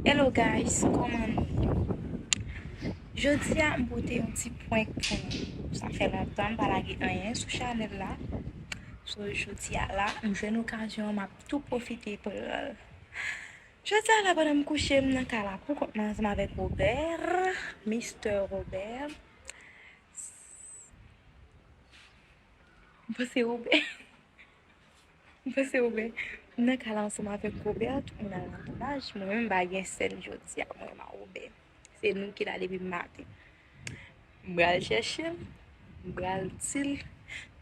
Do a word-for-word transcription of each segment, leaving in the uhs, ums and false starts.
Hello guys, kòman nou ye? Jodi a m pote yon ti prank pou nou. Sa fè lontan m pa lage anyen sou chanèl la. So jodi a la, m jwenn okazyon an, m ap tou pwofite pran l. Jodi a la, pandan m kouche, m nan kay la pou kont mwen ansanm avèk Robert, Mister Robert. M panse Robert. M panse Robert. M nan kay la ansanm avèk Robert, tout moun al nan tounaj. Mwen menm, m pa gen sèn jodi a, mwen menm ak Robert. Se nou ki la depi maten. M pral chèche l, m pral di l,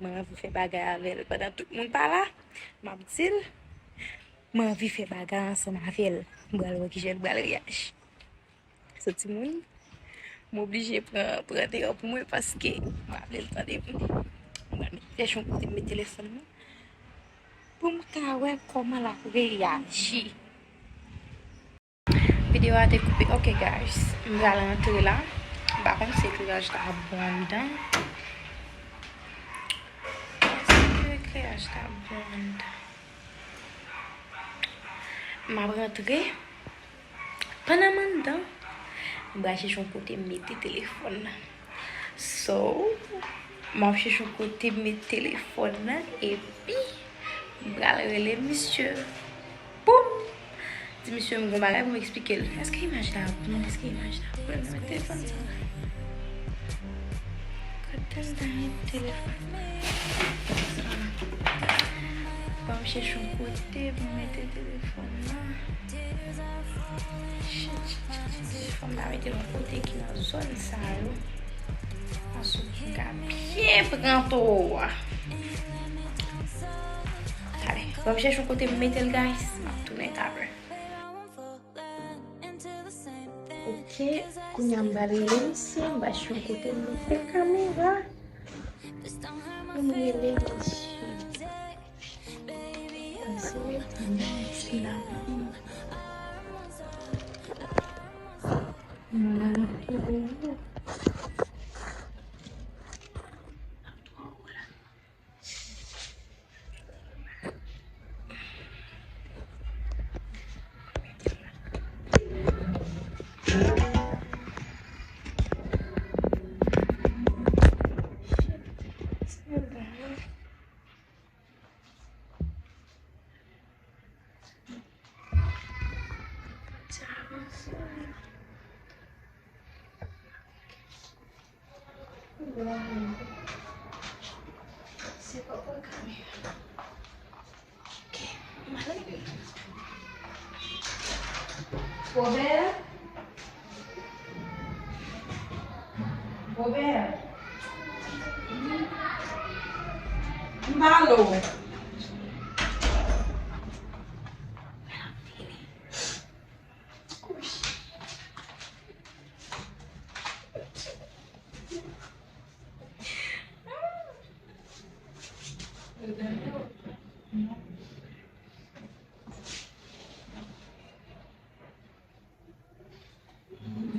mwen anvi fè bagay avè l. Pandan tout moun pa la, m ap di l, mwen anvi fè bagay ansanm avè l. M pral wè kijan l pral reyaji. So timoun, m oblije pran, pran deyò pou mwen paske m pa vle l tande m. M pral met, chèche yon kote m met telefòn nan pou m ka wè kòman l ap reyaji. Videyo a te koupe. Ok guys, m pral rantre la. M pa konn si ekleraj ta bon anndan. Èske ekleraj ta bon anndan? M ap rantre. Pandan m anndan, m pral chèche yon kote m mete telefòn nan. So, m ap chèche yon kote m mete telefòn nan, epi m pral rele misye. Boum! Di misye m gon bagay pou m eksplike l. Èske imaj la ap pran? Èske imaj la ap pran? Mwen telefòn sa. Kote m ta met telefòn? Ban m chèche yon kote pou m mete telefòn nan. Shit, shit, shit, shit. Fò m ta mete l yon kote ki nan zòn sa yo. Paske m ka byen pran towo a. Talè, ban m chèche yon kote m mete l, guys. M ap tounen talè. Ok, kounye a m pral rele misye, m pral chèche yon kote m mete kamera. Pou m rele misye. Pase mete misye la. Robert? Robert? M pale w.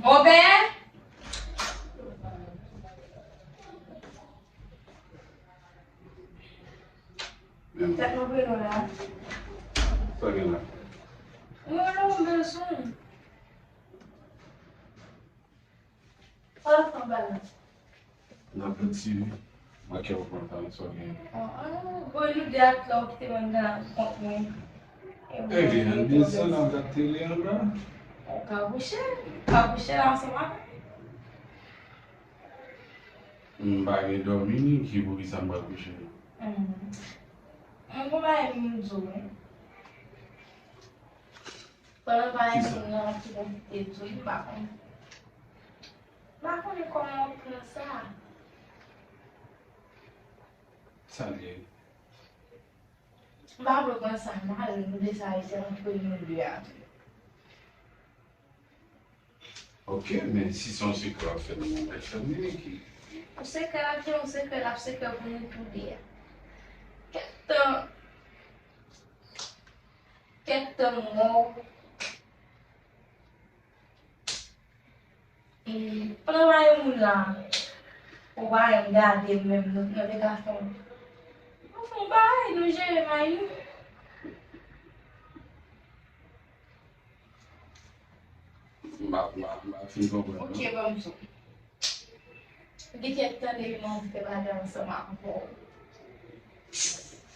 Obed! Tèt mwen prele w la. Sa gen la? Mwen rele w bezwen. Sa w ap fè anba la? N ap fè ti makè w kontan, sa w gen? Bon, nou de ak la w kite mwen nan kont mwen. Ebyen, ann desann, ann gad tele anba. Ou ka kouche, ou ka kouche la ansanm avè m. M pa gen dòmi, Niki, poukisa m pral kouche? Hmm. Mwen gon bagay pou m di w, wi. Pandan pa gen moun nan ki konfite di w, m pa konnen. M pa konnen kòman w pran sa. Sa l ye? M pa vle w pran sa mal, m vle sa rete antre nou de a tou. Ok, men si se yon sekrè w ap fè m, mwen mèt fè m li, Niki. Yon sekrè l ap jan, yon sekrè l ap sekrè pou nou tou de a. Kèk tan, kèk tan m wè w. E, pandan pa gen moun la, ou pa janm gade m menm, nou, nou te ka fè yon, nou fè yon bagay, nou jere may nou. M pa, m pa, m pa fin konprann, non. Ok, ban m sou. Li kèk tan depi m anvi fè bagay ansanm avè w.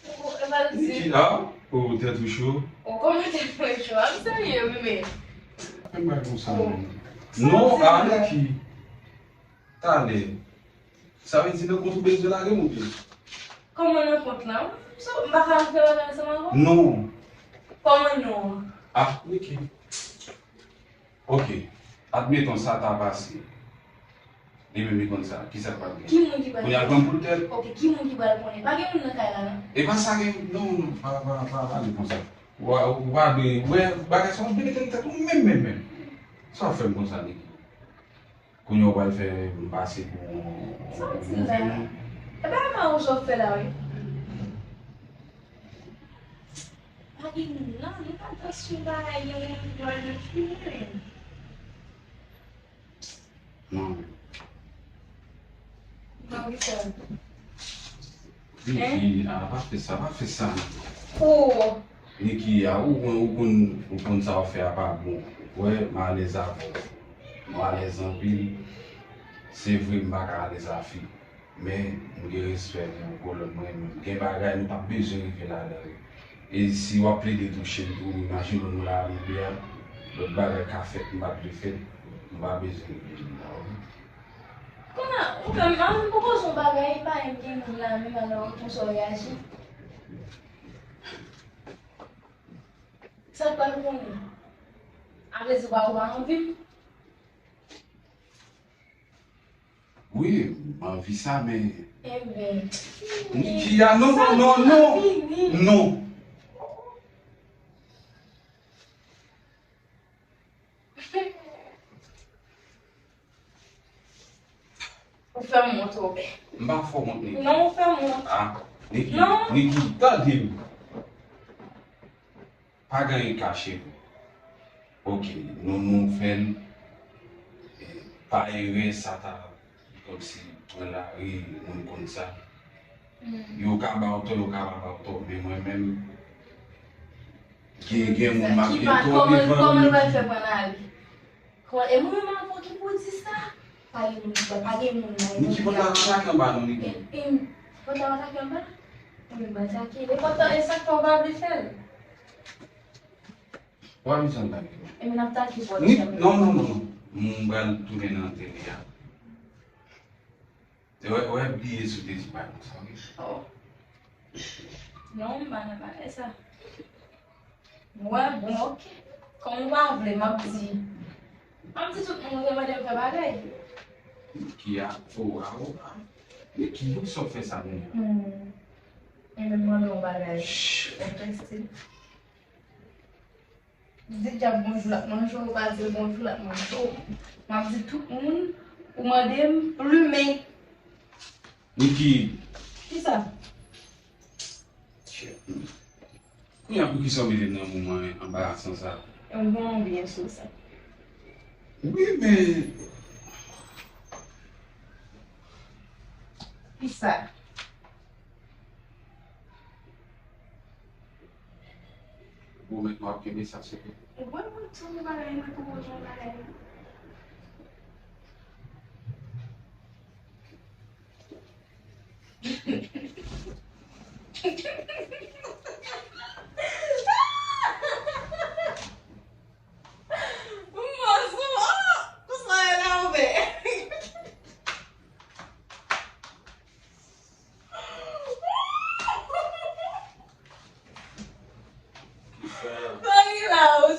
Ou, e pa l di. Niki, a? O, tèt ou cho? O, kòman tèt mwen cho? A, m serye, bebe. Fè m bay konsa, non. Non, a, Niki. Talè. Sa vle di nan kont ou bezwen lage m oubyen? Kòman nan kont lan? So, m pa ka fè bagay ansanm avè w? Non. Kòman non? A, Niki. Ok, admeton sa ta pase. Li menm li konn sa, kisa k pral gen? Ki moun ki pral konnen? Kounye a l pran pou l tèt. Ok, ki moun ki pral konnen? Pa gen moun nan kay la, non? E pa sa gen, non, non, pa, pa, pa, pa ale konsa. Ou pa, ou pa dwe, wè, bagay sa w ap dwe mete nan tèt ou menm, menm, menm. Sa w ap fè m konsa, Niki? Kounye a w pral fè m pase pou yon, yon, yon. E pa mal sa w fè la, wi. Pa gen moun nan, nou pa dans yon bagay, yon, yon, yon, yon. Non. Niki, a, pa fè sa, pa fè sa. O. Niki, a, ou konn, ou konn, ou konn sa w fè a pa bon. Ou wè, m alèz avè w. M alèz anpil. Se vre, m pa ka alèz a fi. Men, m gen respè pou kolòn mwen, m gen bagay nou pa bezwen rive ladan yo. E si w ap plede touche m tou, imajine w nou la a nou de a, lòt bagay ka fèt, m pa t vle fèt, nou pa bezwen rive jodi a, oke? Kounye a, ou fè m, a, m poko di w bagay, pa menm gen moun la menm, alò, konsa w reyaji. Sa k pral konnen? A vle di w pa, ou pa anvi m? Wi, m anvi sa, men. Enben. Niki, a, non, non, non, non. Non. Ou fè m wont, Robè. M pa fè w wont, Niki. Non, ou fè m wont. A, Niki, non. Niki, tande m. Pa gen anyen kache vre. Oke, nou, nou fè l, e, pa erè, sa ta kòmsi pran lari, moun konn sa. Mm. Yo ka ba w tò, yo ka pa ba w tò, men mwen menm, gen, gen moun m ap gen tò devan. Kòman, kòman l pral fè pran lari? Kòman, e mwen menm avè w ki pou di sa? Pa gen moun, pa gen moun nan. Niki, pòt la pa atake anba non, Niki. E, e, pòt la pa atake anba? Mwen m atake. E pòt la, e sa k fè w pa vle fè l? W ap bezwen atake. E mwen ap atake pòt la. Non, non, non, non. M pral tounen nan tele a. Wè, wè, bliye sou te di pa nou sa, wi. Oh. Non, m pa nan bagay sa. Wè, bon, oke. Kòm ou pa vle, m ap di. M ap di tout moun ou te mande m fè bagay. Ki a, o, a, o, a. Men ki moun sa w fè sa, moun? Hmm. E menm mande yon bagay. Shh. Enteresan. Di dyab bonjou l ap manje w, ou pa di l bonjou l ap manje w. M ap di tout moun, ou mande m plimen. Niki. Kisa? Shit. Kounye a poukisa w mete m nan moman anbarasan sa? E m gen yon byen sou sa. Wi, men. Kisa? Ou mèt w ap kenbe sa, se vre. Ou wè mwen tou yon bagay, mwen tou wè yon bagay.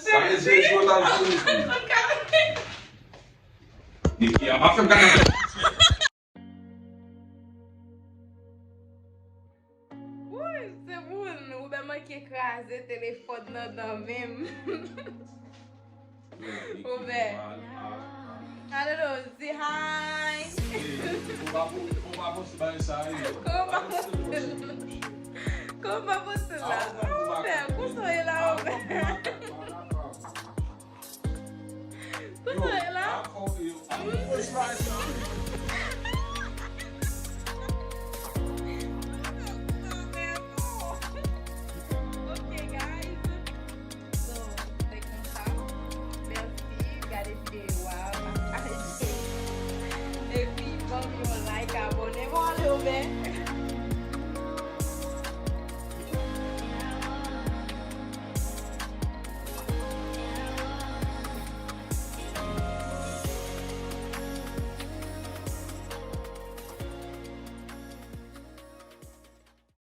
Sa vle di, yo t al sou li. Niki a pa fè m gade. Woy, se moun, Robè manke kraze telefòn nan nan men m. Robè. I don't know, say hi. Kòman pa poste bagay sa yo? Kòman pa poste la? Kòman pa poste la? Robè, konsa w ye la, Robè? Konsa w ye la? Ok, guys. So, se konsa. Mèsi, gade videyo. Ouvè.